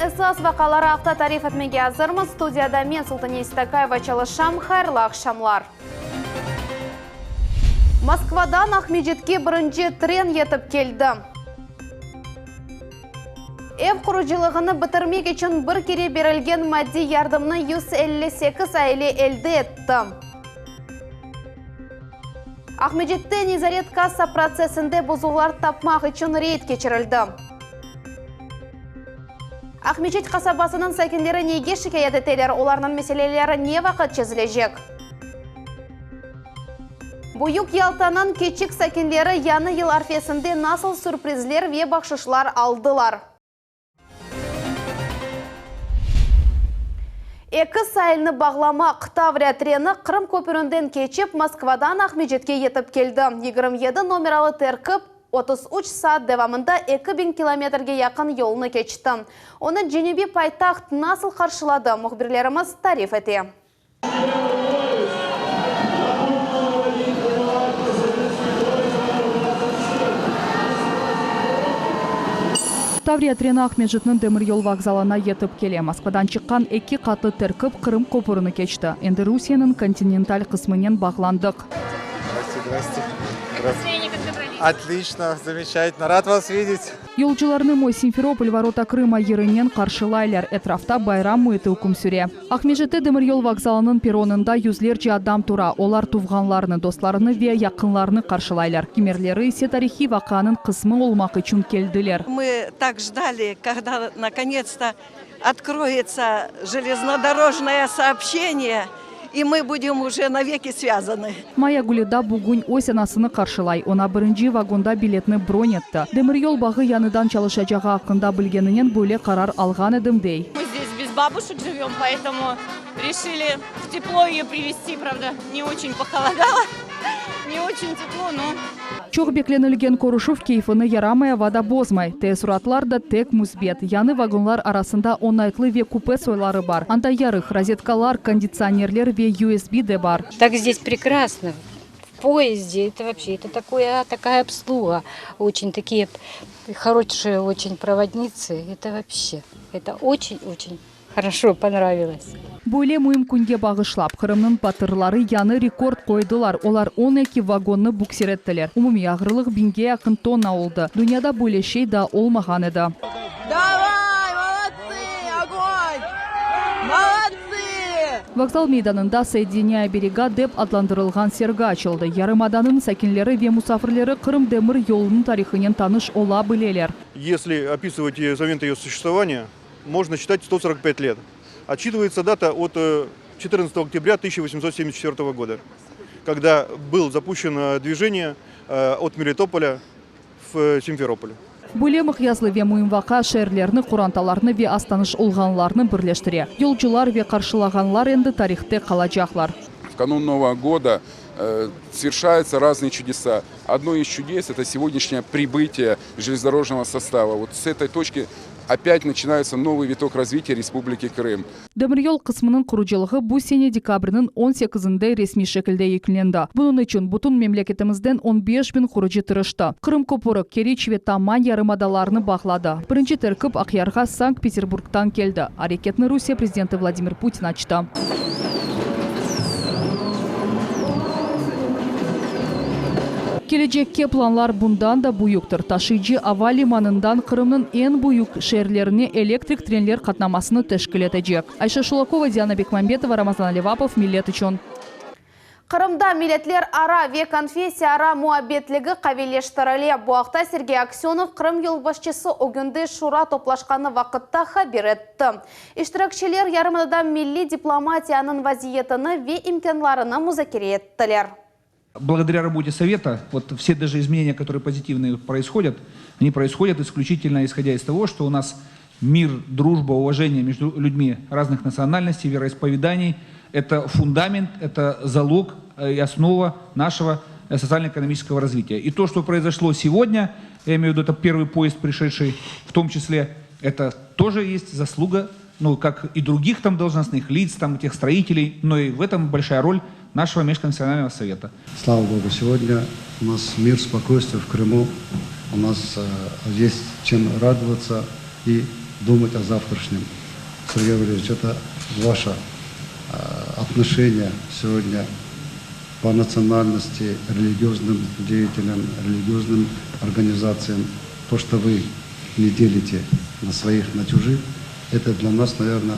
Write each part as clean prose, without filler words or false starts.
Esas vaqiaları aqta tarif etmege azırmız. Studiyada men, Sultaniye Seytakayeva, çalışam. Hayırlı aqşamlar! Moskvadan Aqmescitke birinci tren yetip keldi. Ev qurucılığını bitirmek içün bir kere berilgen maddiy yardımnı 158 aile elde etti. Aqmescitte nezaret-kassa protsessinde bozuvlar tapmaq içün reyd keçirildi. Aqmescit qasabasınıñ sakinleri nege şikâyet eteler, olarnıñ meseleleri ne vaqıt çezilecek? Büyük Yaltanıñ kiçik sakinleri Yañı yıl arfesinde nasıl sürprizler ve bahşışlar aldılar? Eki sailni bağlamaq, Tavriya treni Qırım köpürinden keçip, Moskvadan Aqmescitke yetip keldi. 27 nomeralı terkip 33 saat devamında 2000 kilometrge yaqın yolnı keçti. Onı cenübiy paytaht nasıl qarşıladı, mühbirlerimiz tarif ete. Tavriya treni Aqmescitniñ demiryol vokzalına yetip kele. Moskvadan çıqqan eki qatlı terkip Qırım köpürini keçti. Endi Rusiyeniñ kontinental qısmınen bağlandıq. Yolcularnı Moy Simferopol, vorota Krıma yırınen qarşılaylar. Etrafta bayram müiti üküm süre. Aqmescitte demiryol vokzalınıñ perronında yüzlerce adam tura, olar tuvğanlarını, dostlarını ve yaqınlarını qarşılaylar, kimerleri ise tarihiy vaqianıñ qısmı olmaq içün keldiler. Mı tak ždali, kogda nakonets-to otkroyetsâ jeleznodorojnoye soobşeniye, i mı budem uje naveki svâzanı. Maya Gülida bugün öz anasını qarşılay, oña birinci vagonda biletni bron etti. Demiryol bağı yañıdan çalışacağı aqqında bilgeninen böyle qarar alğan edim, dey. Мы здесь без бабушек живем, поэтому решили в тепло ее привезти, правда, не очень похолодало, не очень тепло, но. Çoq beklenilgen körüşüv keyfini yaramay avada bozmay. Teessuratlar da tek müsbet. Yañı vagonlar arasında oñaytlı ve kupe soyları bar. Anda yarıq, rozetkalar, konditsionerler ve USB de bar. Tak zdes prekrasno, v poezde, eto voobşe, eto takoe, takaya obsluga, oçen takiye horoşie oçen provodnitsı, eto voobşe, eto oçen oçen horoşo, ponravilos. Böyle müim künge bağışlap, Qırımnıñ batırları yañı rekord qoydılar, olar 12 vagonnı buksir ettiler. Umumiy ağırlıq biñge yaqın tonna oldı. Dünyada böyle şey daa olmağan edi. Davay, molodtsı, ogon! Molodtsı! Vokzal meydanında Soyedinâya berega dep adlandırılğan sergi açıldı. Yarımadanıñ sakinleri ve musafirleri Qırım demir yolunıñ tarihınen tanış ola bileler. Esli opisıvat s momenta eyo suşestvovaniya, mojno считать 145 let. Otçitıvayetsâ data ot 14 oktâbrâ 1874 goda, kogda byl zapuşçeno dvijeniye ot Melitopolâ v Simferopol. Böyle mıqyaslı ve müim vaqia şeerlerni, qorantalarnı ve az tanış olğanlarnı birleştire. Yolcular ve qarşılağanlar endi tarihte qalacaqlar. В канун Нового года свершаются разные чудеса. Одно из чудес, это сегодняшнее прибытие железнодорожного состава. Вот с этой точки опять начинается новый виток развития Республики Крым. Demiryol qısmınıñ qurucılığı bu sene dekabrniñ on sekizinde resmiy şekilde yekünlendi. Bunıñ içün bütün memleketimizden 15 biñ qurucı tırıştı. Qırım köpüri Keriç ve Taman yarımadalarını bağladı. Birinci terkip Aqyarğa Sankt-Peterburgtan keldi. Areketni Rusiye prezidenti Vladimir Putin açtı. Kelecekke planlar bundan da büyüktir, taşıyıcı ava limanından Qırımnıñ eñ büyük şeerlerine elektrik trenler qatnamasını teşkil etecek. Ayşe Şulakova, Diana Bekmambetova, Ramazan Alevapov, Millet içün. Qırımda milletlerara ve konfessiyaara muabbetligi qaviyleştirile. Bu aqta Sergey Aksönov Qırım yolbaşçısı ögünde şura toplaşqanı vaqıtta haber etti. İştirakçiler yarımadada milliy diplomatiyanıñ vaziyetini ve imkânlarını muzakere ettiler. Благодаря работе Совета, вот все даже изменения, которые позитивные происходят, они происходят исключительно исходя из того, что у нас мир, дружба, уважение между людьми разных национальностей, вероисповеданий – это фундамент, это залог и основа нашего социально-экономического развития. И то, что произошло сегодня, я имею в виду, это первый поезд, пришедший в том числе, это тоже есть заслуга, ну, как и других там должностных лиц, там, тех строителей, но и в этом большая роль нашего Межконфессионального совета. Слава Богу, сегодня у нас мир, спокойствие в Крыму, у нас есть чем радоваться и. думать о завтрашнем. Сергей Валерьевич, это ваше отношение сегодня по национальности, религиозным деятелям, религиозным организациям. То, что вы не делите на своих, на чужих, это для нас, наверное,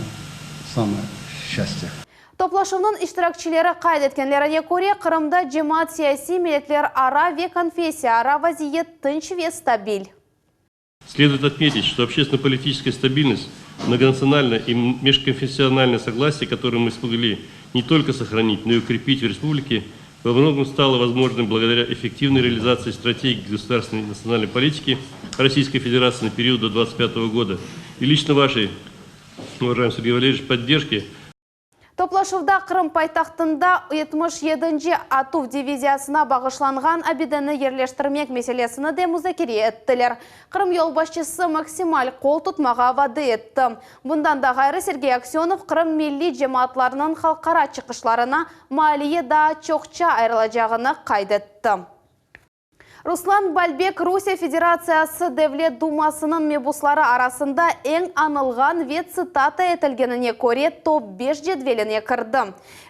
самое счастье. Toplaşuvnıñ iştirakçileri qayd etkenlerine köre, Qırımda cemaat-siyasiy, milletlerara ve konfessiyaara vaziyet tınç ve stabil. Следует отметить, что общественно-политическая стабильность, многонациональное и межконфессиональное согласие, которое мы смогли не только сохранить, но и укрепить в республике, во многом стало возможным благодаря эффективной реализации стратегии государственной национальной политики Российской Федерации на период до 2025 года и лично вашей, уважаемый Сергей Валерьевич, поддержки Toplaşuvda Qırım paytahtında 77-nci atuv diviziyasına bağışlanğan abideni yerleştirmek meselesini de muzakere ettiler. Qırım yolbaşçısı maksimal qol tutmağa vade etti. Bundan da ğayrı Sergey Aksönov Qırım milliy cemaatlarınıñ halqara çıqışlarına maliye daa çoqça ayırılacağını qayd etti. Ruslan Balbek Rusiye Federatsiyası Devlet Dumasınıñ mebusları arasında eñ añılğan ve tsitata etilgenine köre top beş cedveline kirdi.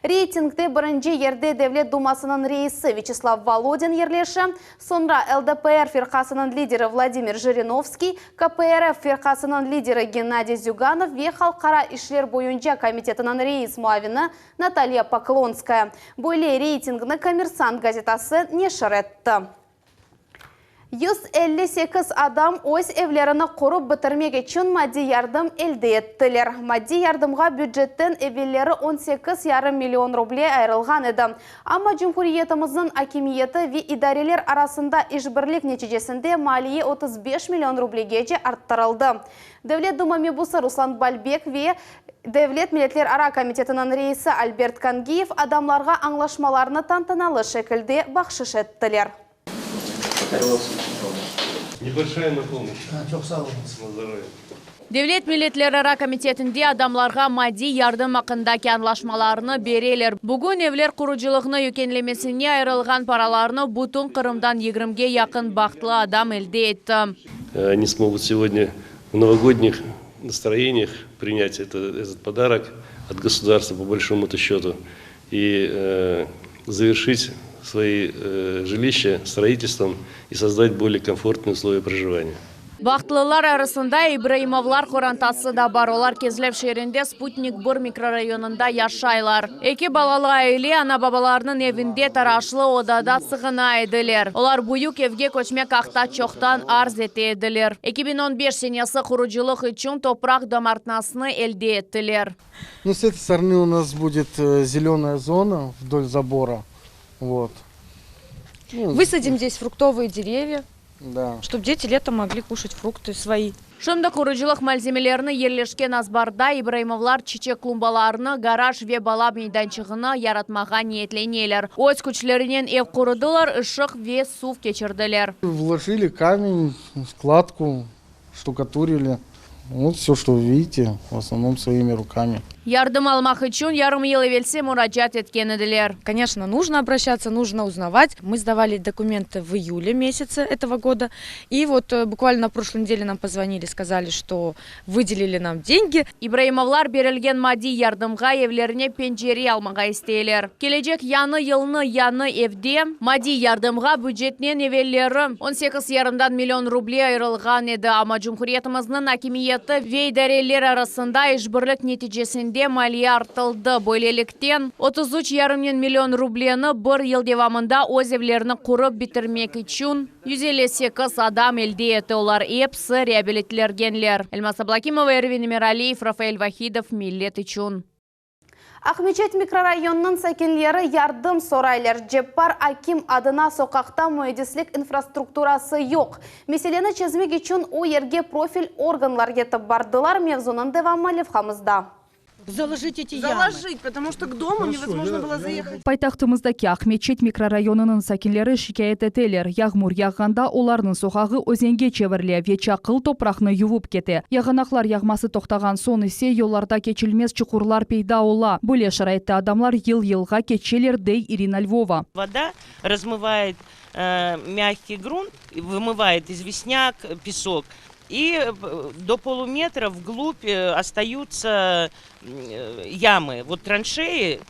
Reytingde birinci yerde Devlet Dumasınıñ reisi Vyaçeslav Volodin yerleşe, soñra LDPR firqasınıñ lideri Vladimir Jirinovskiy, KPRF firqasınıñ lideri Gennadiy Züganov ve Halqara işler boyunca komitetiniñ reis muavini Natalya Poklonskaya. Böyle reytingni Kommersant gazetası neşir etti. 158 adam öz evlerini qurıp bitirmek içün maddiy yardım elde ettiler. Maddiy yardımğa bücetten evelleri on sekiz yarım million ruble ayırılğan edi. Amma cumhuriyetimizniñ akimiyeti ve idareler arasında işbirlik neticesinde maliye 35 million rublegece arttırıldı. Devlet Duma mebusı Ruslan Balbek ve Devlet milletlerara komitetiniñ reisi Albert Kangiyev adamlarğa añlaşmalarnı tantanalı şekilde bahşış ettiler. Devlet milletlerara komitetinde adamlarğa maddiy yardım aqqındaki añlaşmalarnı bereler. Bugün evler qurucılığını yekünlemesine ayırılğan paralarnı bütün Qırımdan yigirmige yaqın bahtlı adam elde etti. Они смогут сегодня в новогодних настроениях принять это, этот подарок от государства, по большому-то счету, и э, завершить свои э, жилища строительством и создать более комфортные условия проживания. Bahtlılar arasında İbraimovlar qorantası da bar. Olar Kezlev şeerinde Sputnik bir mikrorayonında yaşaylar. Eki balalı aile ana-babalarınıñ evinde taraşlı odada sığına ediler. Olar büyük evge köçmek aqta çoqtan arz ete ediler. 2015 senesi qurucılıq içün topraq damartmasını elde ettiler. Ну, с этой стороны у нас будет э, зеленая зона вдоль забора. Вот. Ну, Высадим здесь фруктовые деревья, Да. чтобы дети летом могли кушать фрукты свои. Şimdi qurucılıq malzemelerini yerleşken azbarda İbraimovlar çiçek klumbalarını, garaj ve bala meydançığını yaratmağa niyetleneler. Öz küçlerinen ev qurdılar, ışıq ve suv keçirdiler. Вложили камень, кладку, штукатурили. Вот все, что вы видите, в основном своими руками. Yardım almaq içün yarım yıl evelsi muracaat etken ediler. Конечно, нужно обращаться, нужно узнавать. Мы сдавали документы в июле месяце этого года. И вот э, буквально на прошлой неделе нам позвонили, сказали, что выделили нам деньги. İbraimovlar berilgen maddiy yardımğa evlerine pencere almağa isteyler. Kelecek yañı yılnı yañı evde maddiy yardımğa bücetten evelleri 18,5 million ruble ayırılğan edi. Amma cumhuriyetimizniñ akimiyeti ve idareler arasında işbirlik neticesinde maliye arttırıldı. Böylelikten 33,5 million rubleni bir yıl devamında öz evlerini qurıp bitirmek içün 158 adam elde etti. Olar episi reabilitlengenler. Elmaz Ablakimova, Ervin Emiraliyev, Rafael Vahidov, Millet içün. Aqmeçet mikrorayonınıñ sakinleri yardım soraylar. Ceppar Akim adına soqaqta müendislik infrastrukturası yoq. Meseleni çezmek içün o yerge profil organlar yetip bardılar. Mevzunıñ devamı levhamızda. Заложить эти ямы. Заложить, потому что к дому невозможно было заехать. Paytahtımızdaki Aqmeçet mikrorayonınıñ sakinleri şikâyet eteler. Yağmur yağğanda olarnıñ soqağı özenge çevirile ve çaqıl topraqnı yuvıp kete. Yağanaqlar yağması toqtağan soñ ise yollarda keçilmez çuqurlar peyda ola. Böyle şaraitte adamlar yıl-yılğa keçeler, dey Irina Lvova. Вода размывает э, мягкий грунт, вымывает известняк, песок. И до полуметра вглубь остаются ямы. Вот траншеи,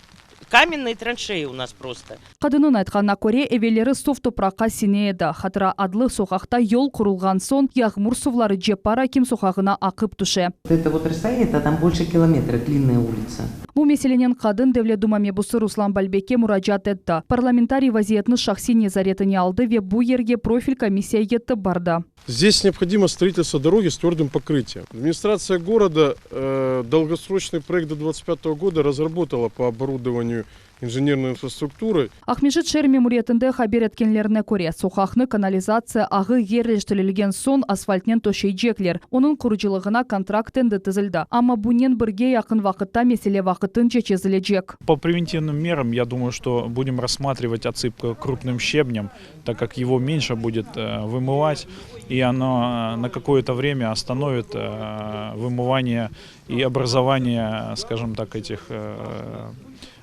каменные траншеи у нас просто. Qadınnıñ aytqanına köre, evelleri suv topraqqa siñe edi. Hatıra adlı soqaqta yol qurulğan soñ, yağmur suvları Ceppar Akim soqağına aqıp tüşe. Это вот расстояние, это там больше километра, длинная улица. Bu meselenen qadın Devlet Duma mebusı Ruslan Balbekke muracaat etti. Parlamentariy vaziyetni şahsiy nezaretine aldı ve bu yerge profil komissiya yetip bardı. Здесь необходимо строительство дороги с твердым покрытием. Администрация города долгосрочный проект до 25 года разработала по оборудованию инженерной инфраструктуры. Aqmescit şeer memuriyetinde haber etkenlerine köre, soqaqnı kanalizatsiya ağı yerleştirilgen soñ asfaltnen töşeycekler. Onıñ qurucılığına kontrakt endi tizildi. Amma bunen birge yaqın vaqıtta mesele vaqtınca çezilecek. По превентивным мерам, я думаю, что будем рассматривать отсыпку крупным щебнем, так как его меньше будет вымывать, и оно на какое-то время остановит вымывание и образование, скажем так, этих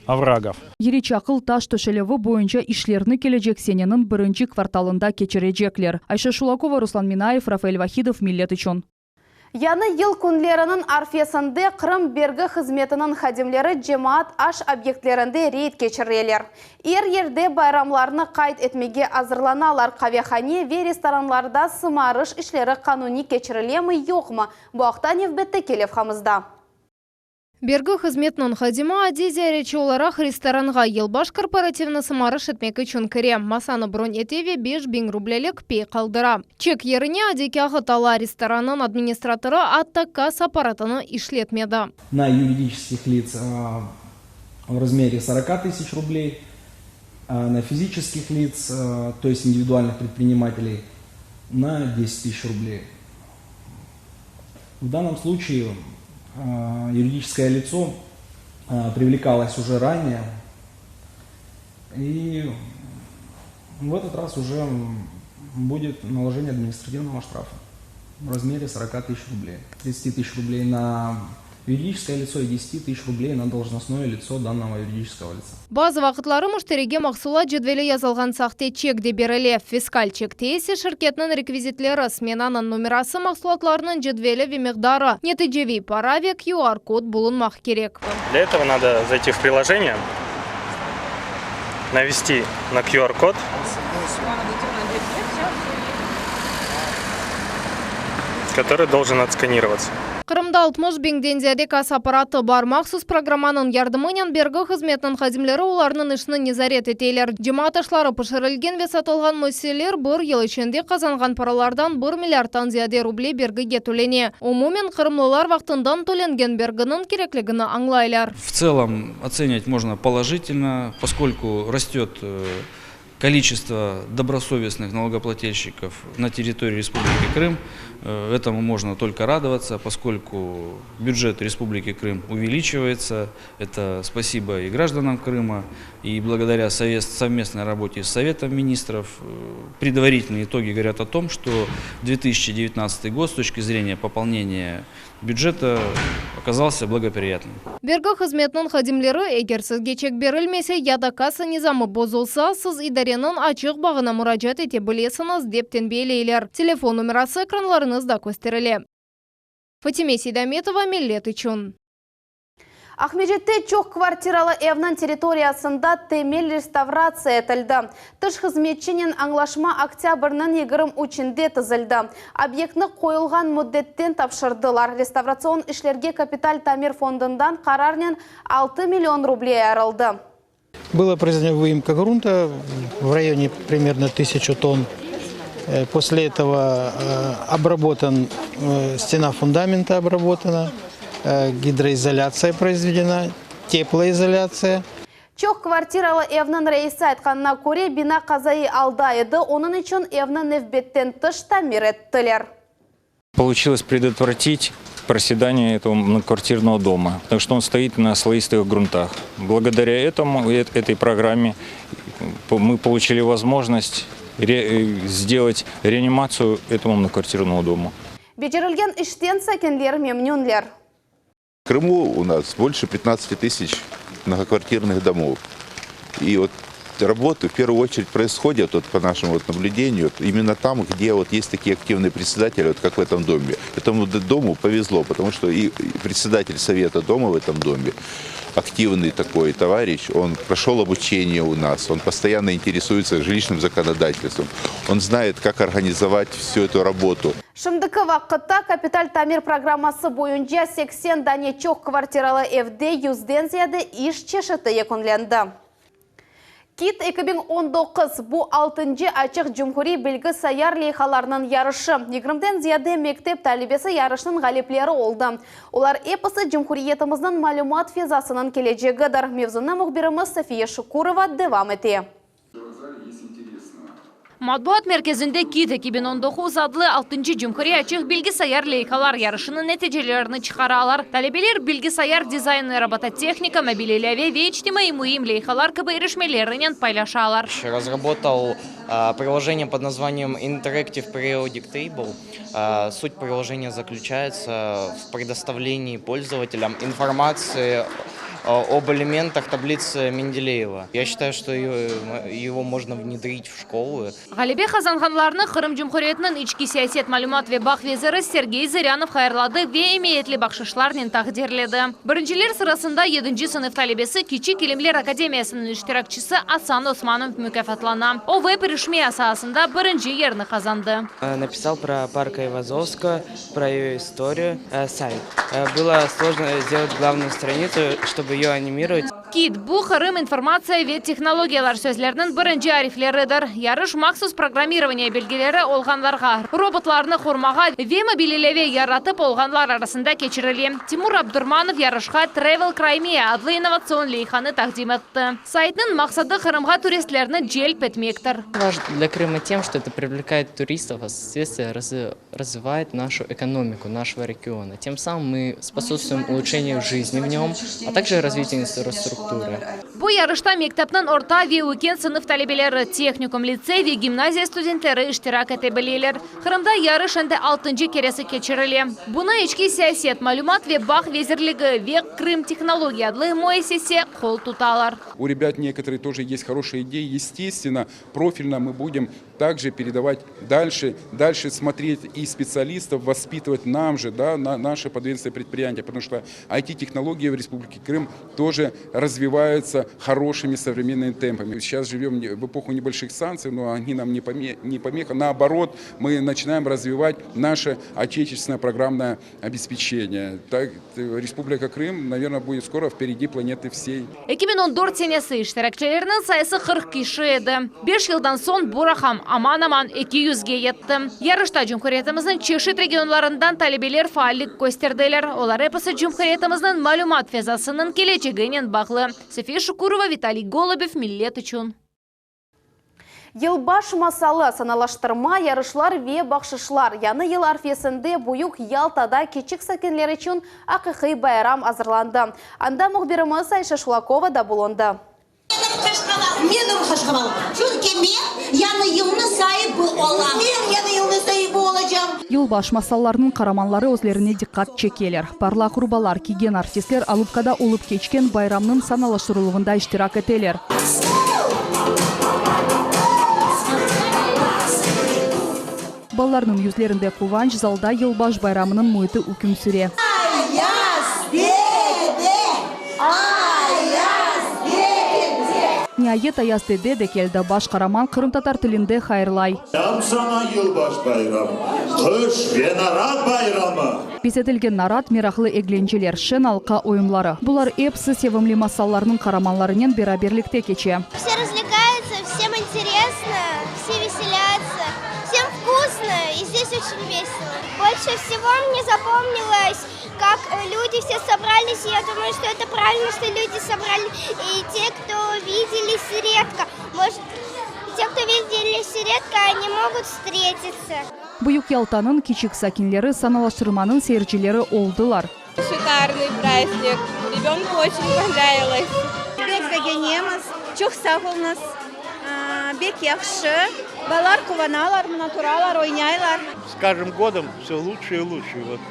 оврагов. İri çaqıl taş töşelüvi boyunca işlerni kelecek seneniñ birinci kvartalında keçirecekler. Ayşe Şulakova, Ruslan Minayev, Rafael Vahidov, Millet içün. Yañı yıl künleriniñ arfesinde Qırım bergi hızmetiniñ hadimleri cemaat aş obyektlerinde reyd keçireler. Er yerde bayramlarnı qayd etmege azırlanalar. Qavehane ve restoranlarda sımarış işleri qanuniy keçirilemi yoqmı? Bu aqta nevbetteki levhamızda. Bergi hızmetiniñ hadimi adiy ziyaretçi olaraq restoranğa yılbaş korporativini sımarış etmek içün kire, masanı bron ete ve 5000 rublelik pey qaldıra. Çek yerine adiy kâğıt ala, restorannıñ administratorı atta kassa apparatını işletmedi. На юридических лиц в размере 40 тысяч рублей, на физических лиц, то есть индивидуальных предпринимателей, на 10 тысяч рублей. В данном случае юридическое лицо привлекалось уже ранее, и в этот раз уже будет наложение административного штрафа в размере 40 тысяч рублей. 30 тысяч рублей на юридическое лицо и 10 тысяч рублей на должностное лицо данного юридического лица. Bazı vaqıtları müşterige mahsulat cedveli yazılğan sahte çek de berile. Fiskal çekte ise şirketniñ rekvizitleri, smenanıñ numerası, mahsulatlarnıñ cedveli ve miqdarı, neticeviy para ve QR-kod bulunmaq kerek. Для этого надо зайти в приложение, навести на QR-код. Который должен отсканироваться. Qırımda 60 biñden ziyade kassa apparatı bar. Mahsus programmanıñ yardımınen bergi hızmetiniñ hadimleri olarnıñ işini nezaret eteler. Cemaat aşları pişirilgen ve satılğan müessiseler bir yıl içinde qazanğan paralardan bir milliardtan ziyade ruble bergige tölene. Umumen qırımlılar vaqtından tölengen berginiñ kerekligini añlaylar. В целом оценивать можно положительно, поскольку растет количество добросовестных налогоплательщиков на территории Республики Крым. Этому можно только радоваться, поскольку бюджет Республики Крым увеличивается. Это спасибо и гражданам Крыма, и благодаря совместной работе с Советом Министров. Предварительные итоги говорят о том, что 2019 год с точки зрения пополнения бюджета оказался благоприятным. Bergi hızmetiniñ hadimleri eger sizge çek berilmese ya da kassa nizamı bozulsa, siz idareniñ açıq bağına muracaat ete bilesiñiz dep tenbiyeleyler. Telefon numerası ekranlarıñızda kösterile. Fatime Seydametova, Millet içün. Aqmescitte çoq kvartiralı evniñ territoriyasında temel restavratsiya etildi. Tış hızmetçinen añlaşma oktâbrniñ 23-inde tizildi. Obyektni qoyulğan müddetten tapşırdılar. Restavratsion işlerge kapital tamir fondundan qararnen 6 million ruble ayırıldı. Была произведена выемка грунта в районе примерно 1000 тонн. После этого обработан стена фундамента обработана, гидроизоляция произведена, теплоизоляция. Çoq kvartiralı evniñ reisi aytqanına köre, bina qazaiy alda edi, onıñ içün evni nevbetten tış tamir ettiler. Получилось предотвратить проседание этого многоквартирного дома, потому что он стоит на слоистых грунтах. Благодаря этому, этой программе мы получили возможность сделать реанимацию этому многоквартирному дому. Becerilgen işten sakinler memnünler. В Крыму у нас больше 15 тысяч многоквартирных домов. И вот. Работы в первую очередь происходят, вот, по нашему вот наблюдению, именно там, где вот есть такие активные председатели, вот как в этом доме. Этому дому повезло, потому что и председатель совета дома в этом доме, активный такой товарищ, он прошел обучение у нас, он постоянно интересуется жилищным законодательством, он знает, как организовать всю эту работу. Şimdiki vaqıtta kapital tamir programması boyunca 80 dane çoq kvartiralı evde yüzden ziyade iş çeşiti yekünlendi. KİT 2019, bu altıncı açıq cumhuriy bilgisayar leyhalarınıñ yarışı. Yigirmiden ziyade mektep talebesi yarışnıñ ğalipleri oldı. Olar episi cumhuriyetimizniñ malümat fezasınıñ kelecegidir. Mevzunı mühbirimiz Safiye Şukurova devam ete. Matbuat merkezinde KİT 2019 adlı altıncı cumhuriy açıq bilgisayar leyhalar yarışınıñ neticelerini çıqaralar. Talebeler bilgisayar dizaynı, robototehnika, mobil ilâve ve içtimaiy müim leyhalar kibi irişmelerinen paylaşalar. Разработал приложение под названием Interactive Periodic Table. Суть приложения заключается в предоставлении пользователям информации об элементах таблицы Менделеева. Я считаю, что его можно внедрить в школы. Ğalebe qazanğanlarnı Qırım Cumhuriyetiniñ içki siyaset, malümat ve bağ veziri Sergey Zırânov hayırladı ve emiyetli bahşışlarnen taqdirledi. Birinciler sırasında yedinci sınıf talebesi, Kiçik ilimler akademiyasınıñ iştirakçisi Asan Osmanov mukâfatlana. O, web irişme saasında birinci yerni qazandı. Написал про парк Айвазовского, про ее историю, сайт. Было сложно сделать главную страницу, чтобы ее анимировать. KİT, bu Qırım informatsiya ve tehnologiyalar sözleriniñ birinci arifleridir. Yarış mahsus programmirovaniye bilgileri olğanlarğa, robotlarnı qurmağa ve mobil ilâve yaratıp olğanlar arasında keçirile. Timur Abdurmanov yarışqa Travel Crimea adlı innovatsion leyhanı taqdim etti. Saytnıñ maqsadı Qırımğa turistlerni celp etmektir. Важно для Крыма тем, что это привлекает туристов, а соответственно развивает нашу экономику нашего региона. Тем самым мы способствуем улучшению жизни в нем, а также развитию инфраструктуры. Bu yarışta mektepniñ orta ve üyken sınıf talebeleri, tehnikum, litsey ve gimnaziya studentleri iştirak ete bileler. Qırımda yarış endi altıncı keresi keçirile. Bunı İçki siyaset, malümat ve bağ vezirligi ve Krım tehnologiya adlı müessise qol tutalar. У ребят некоторые тоже есть хорошие идеи. Естественно, профильно мы будем также передавать дальше, дальше смотреть и специалистов воспитывать нам же, да, на наше подведомственное предприятие, потому что IT-технологии в Республике Крым тоже развиваются хорошими современными темпами. Сейчас живем в эпоху небольших санкций, но они нам не не помеха. Наоборот, мы начинаем развивать наше отечественное программное обеспечение. Так, Республика Крым, наверное, будет скоро впереди планеты всей. 2014 senesi iştirakçileriniñ sayısı 40 kişi edi. Beş yıldan soñ bu raqam aman-aman 200ge yetti. Yarışta cumhuriyetimizniñ çeşit regionlarından talebeler faallik kösterdiler. Olar episi cumhuriyetimizniñ malümat fezasınıñ keleceginen bağlı. Safiye Şukurova, Vitaliy Golubev, Millet içün. Yılbaş masalı, sanalaştırma, yarışlar ve bahşışlar. Yañı yıl arfesinde Büyük Yaltada kiçik sakinler içün aqiqiy bayram azırlandı. Anda mühbirimiz Ayşe Şulakova da bulundı. Menim qaşqaval. Çünki men yañı yılnıñ saibi olam. Men yañı yılnıñ saibi olacam. Yılbaş masallarınıñ qaramanları özlerine diqqat çekeler. Parlaq urbalar kiygen artistler Alupkada olıp keçken bayramnıñ sanalaştırıluvında iştirak eteler. Balalarnıñ yüzlerinde quvanç, zalda yılbaş bayramınıñ müiti üküm süre. Ayaz dede, Ayaz dede. Niayet, Ayaz dede de keldi. Baş qaraman qırımtatar tilinde hayırlay. Selâm saña, yılbaş bayramı, qış ve narat bayramı! Bezetilgen narat, meraqlı eglenceler, şeñ alqa oyunları, bular episi sevimli masallarnıñ qaramanlarınen beraberlikte keçe. Vse razvlekayutsa, vsem interesno, vse veselâtsa, vsem vkusno i zdes oçen veselo. Bolše vsego mne zapomnilos, kak ljudi vse sobralis, i ya dumayu, çto eto pravilno, çto ljudi sobrali, i te, kto videlis redko, mojt, te, kto videlis redko, oni mogut vstretitsya. Büyük Yaltanıñ kiçik sakinleri sanalaştırmanıñ seyircileri oldılar. Şikarnıy prazdnik, rebenku oçen ponravilos. Bek begenemiz, çoq sağ oluñız, bek yahşı, balalar quvanalar, mına turalar, oynaylar. С каждым годом все лучше и лучше, вот,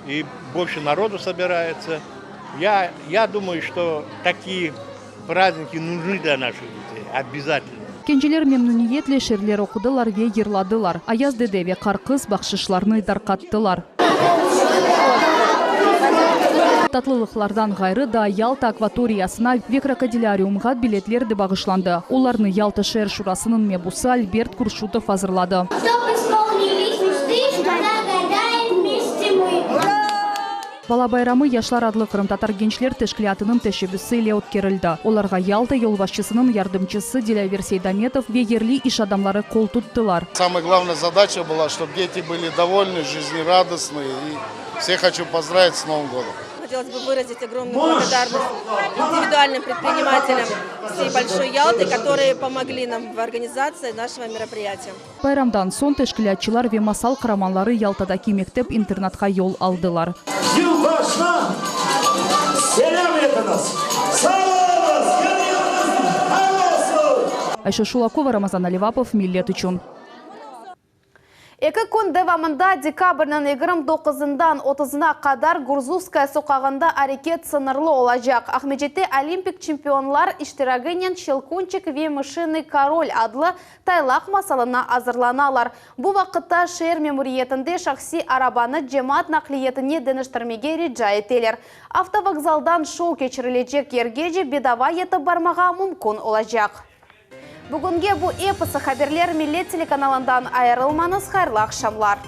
и больше народу собирается. Я, я думаю, что такие. Праздники нужны для наших детей, обязательно. Kenceler memnüniyetle şiirler oqudılar ve yırladılar. Ayaz dede ve Qar qız bahşışlarnı tarqattılar. Tatlılıqlardan ğayrı daa Yalta akvatoriyasına ve krokodilâriumğa biletler de bağışlandı. Olarnı Yalta şeer şurasınıñ mebusı Albert Kurşutov azırladı. Çtob ispolinilis meçty, zagadaem vmeste mı. Bala bayramı Yaşlar adlı qırımtatar gençler teşkilâtınıñ teşebbüsi ile ötkerildi. Olarğa Yalta yolbaşçısınıñ yardımcısı Dilâver Seydametov ve yerli iş adamları qol tuttılar. Самая главная задача была, чтоб дети были довольны, жизнерадостные. И всех хочу поздравить с Новым годом. Хотелось бы выразить огромную благодарность индивидуальным предпринимателям всей Большой Ялты, которые помогли нам в организации нашего мероприятия. Bayramdan soñ teşkilâtçılar ve masal qaramanları Yaltadaki mektep-internatqa yol aldılar. Yılbaşına selâm etiñiz! Sağ oluñız! Yañı yılıñız hayırlı olsun! Ayşe Şulakova, Ramazan Alivapov, Millet içün. Eki kün devamında dekabrniñ 29-ından 30-ına qadar Gurzufskaya soqağında areket sıñırlı olacaq. Aqmescitte olimpik çempionlar iştiraginen Şçelkunçik ve Mışinıy korol adlı Taylaq masalına azırlanalar. Bu vaqıtta şeer memuriyetinde şahsiy arabanı cemaat naqliyetine deñiştirmege rica eteler. Avtovokzaldan şou keçirilecek yergece bedava yetip barmağa mümkün olacaq. Bugünge bu episi haberler Millet telekanalından ayırılmañız, hayırlı aqşamlar.